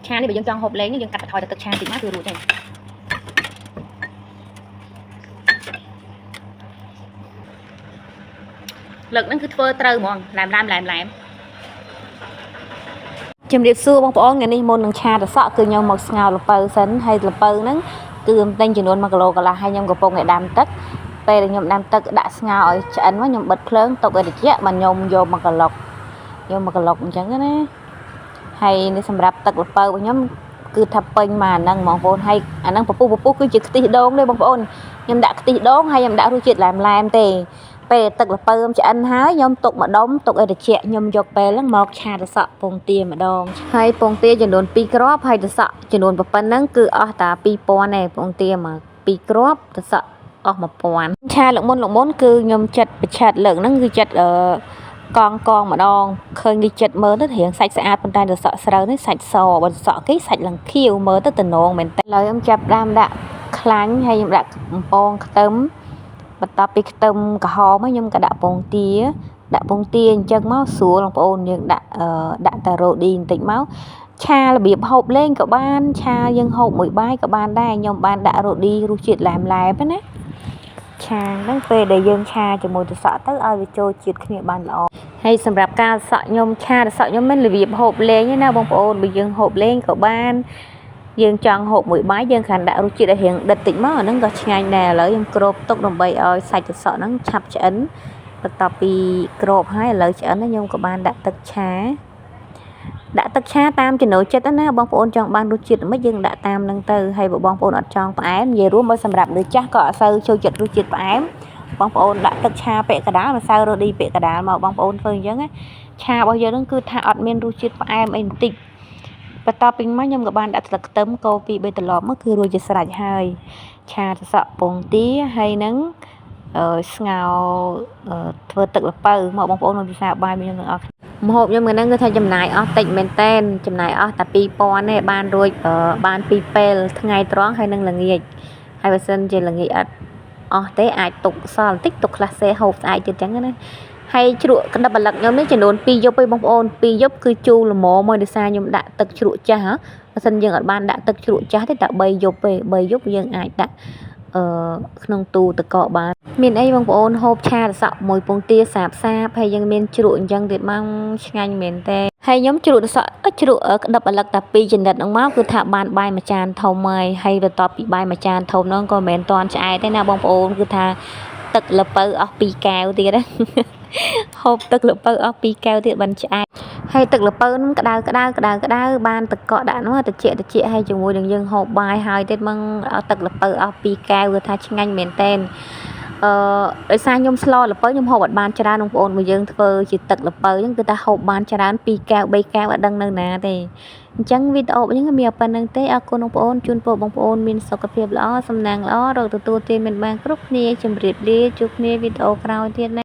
ឆានេះបើយើងចង់ហូបលេងយើងកាត់បន្ថយទៅទឹកឆាតិចមកគឺរួចហើយលើកហ្នឹងគឺធ្វើត្រូវហ្មងឡែមឡែមឡែមឡែម ជំរាបសួរបងប្អូនថ្ងៃនេះមុននឹងឆាត្រសក់គឺខ្ញុំមកស្ងោរល្ពៅសិនហើយល្ពៅហ្នឹងគឺខ្ញុំទិញចំនួន1គីឡូកន្លះហើយខ្ញុំកំពុងតែដាំទឹកពេលដែលខ្ញុំដាំទឹកដាក់ស្ងោរឲ្យឆ្អិនមកខ្ញុំបិទភ្លើងទុកឲ្យត្រជាក់មកខ្ញុំយកមកក្លុកយកមកក្លុកអញ្ចឹងណាហើយនេះសម្រាប់ទឹកល្ពៅរបស់ខ្ញុំគឺថាពេញមកអាហ្នឹងបងប្អូនហើយអាហ្នឹងពពុះពពុះគឺជាខ្ទិះដូងទេបងប្អូនខ្ញុំដាក់ខ្ទិះដូងហើយខ្ញុំដាក់រសជាតិឡែមឡែមទេ ពេលទឹកល្ពៅខ្ញុំឆ្អិនហើយខ្ញុំទុកម្ដុំទុកឲ្យត្រជាក់ខ្ញុំយកពេលហ្នឹងមកឆាត្រសក់ពងទាម្ដងហើយពងទាចំនួន2គ្រាប់ហើយត្រសក់ចំនួនប៉ុណ្ណឹងគឺអស់តា2000ឯងពងទាមក2គ្រាប់ត្រសក់អស់1000ឆាលើកមុនលើកមុនគឺខ្ញុំចិត្តប្រឆិតលើកហ្នឹងគឺចិត្តអឺកងកងម្ដងឃើញគេចិត្តមើលទៅរៀងសាច់ស្អាតប៉ុន្តែត្រសក់ស្រូវនេះសាច់សបើត្រសក់គេសាច់ឡើងខៀវមើលទៅតំណងមែនតើឥឡូវខ្ញុំចាប់ដើមដាក់ខ្លាញ់ហើយខ្ញុំដាក់បំពងខ្ទឹម បន្ទាប់ពីខ្ទឹមក្រហមហើយខ្ញុំក៏ដាក់ពងទាដាក់ពងទាអញ្ចឹងមកស្រួលបងប្អូនយើងដាក់អឺដាក់តារ៉ូឌីបន្តិចមកឆារបៀបហូបលេងក៏បានឆាយើងហូបមួយបាយក៏បានដែរខ្ញុំបានដាក់រ៉ូឌីរសជាតិឡែមឡែមណាឆាហ្នឹងពេលដែលយើងឆាជាមួយទឹកសក់ទៅឲ្យវាចូលជាតិគ្នាបានល្អហើយសម្រាប់ការសក់ខ្ញុំឆាទឹកសក់ខ្ញុំមិនរបៀបហូបលេងទេណាបងប្អូនបើយើងហូបលេងក៏បាន យើងចង់ហូបមួយបាយយើងគ្រាន់ដាក់រសជាតិឲ្យរាងដិតតិចមកអាហ្នឹងក៏ឆ្ងាញ់ដែរឥឡូវខ្ញុំគ្របទុកដើម្បីឲ្យសាច់ត្រសក់ហ្នឹងឆាប់ឆ្អិនបន្ទាប់ពីគ្របហើយឥឡូវឆ្អិនហើយខ្ញុំក៏បានដាក់ទឹកឆាដាក់ទឹកឆាតាមចំណូលចិត្តណាបងប្អូនចង់បានរសជាតិមិនយើងដាក់តាមហ្នឹងទៅហើយបើបងប្អូនអត់ចង់ផ្អែមនិយាយរួមបើសម្រាប់មនុស្សចាស់ក៏អត់សូវចូលចិត្តរសជាតិផ្អែមបងប្អូនដាក់ទឹកឆាពាក់កណ្ដាលម្សៅរ៉ូឌីពាក់កណ្ដាលមកបងប្អូនធ្វើអញ្ចឹងណាឆារបស់យើងហ្នឹងគឺថាអត់មានរសជាតិផ្អែមអីបន្តិច បន្ទាប់ពីមកខ្ញុំក៏បានដាក់ស្លឹកខ្ទឹមកូរពីរបីត្រឡប់មកគឺរួចជាស្រេចហើយឆាត្រសក់ពងទាហើយនឹងអឺស្ងោរធ្វើទឹកល្ពៅមកបងប្អូនមកពិសាបាយមួយខ្ញុំទាំងអស់គ្នាម្ហូបខ្ញុំថ្ងៃហ្នឹងគឺថាចំណាយអស់តិចមែនតែនចំណាយអស់តែ2000ទេបានរួចបានពីរពេលថ្ងៃត្រង់ហើយនឹងល្ងាចហើយបើសិនជាល្ងាចអត់អស់ទេអាចទុកសល់បន្តិចទុកខ្លះសេហូបស្អែកទៀតចឹងណាហើយជ្រក់ក្តិបអាលឹកខ្ញុំនេះចំនួន2យប់ឯងបងប្អូន2យប់គឺជូរល្មមមកដោយសារខ្ញុំដាក់ទឹកជ្រក់ចាស់បើសិនយើងអត់បានដាក់ទឹកជ្រក់ចាស់ទេតែ3យប់ទេ3យប់យើងអាចដាក់អឺក្នុងទូទឹកកកបានមានអីបងប្អូនហូបឆាត្រសក់មួយពងទាសាបសាបហើយយើងមានជ្រក់អញ្ចឹងទៀតមកឆ្ងាញ់មែនទេហើយខ្ញុំជ្រក់ត្រសក់ជ្រក់ក្តិបអាលឹកតែ2ចំណិតហ្នឹងមកគឺថាបានបាយមួយចានធំហើយហើយបន្ទាប់ពីបាយមួយចានធំហ្នឹងក៏មិនមែនតាន់ឆ្អែតទេណាបងប្អូនគឺថាទឹកល្ពៅអស់2កែវទៀតណាហូបទឹកល្ពៅអស់2កែវទៀតបានឆ្អែតហើយទឹកល្ពៅហ្នឹងក្តៅក្តៅក្តៅក្តៅបានទឹកកកដាក់នោះត្រជាក់ត្រជាក់ហើយជាមួយនឹងយើងហូបបាយហើយទៀតមកទឹកល្ពៅអស់2កែវគឺថាឆ្ងាញ់មែនតែនអឺដោយសារខ្ញុំស្លល្ពៅខ្ញុំហូបអត់បានច្រើនបងប្អូនបើយើងធ្វើជាទឹកល្ពៅហ្នឹងគឺថាហូបបានច្រើន2កែវ3កែវអត់ដឹងនៅណាទេអញ្ចឹងវីដេអូនេះមានប៉ុណ្្នឹងទេអរគុណបងប្អូនជូនពរបងប្អូនមានសុខភាពល្អសំណាងល្អរកទទួលទានមានបានគ្រប់គ្នាជម្រាបលាជួបគ្នាវីដេអូក្រោយទៀតណា។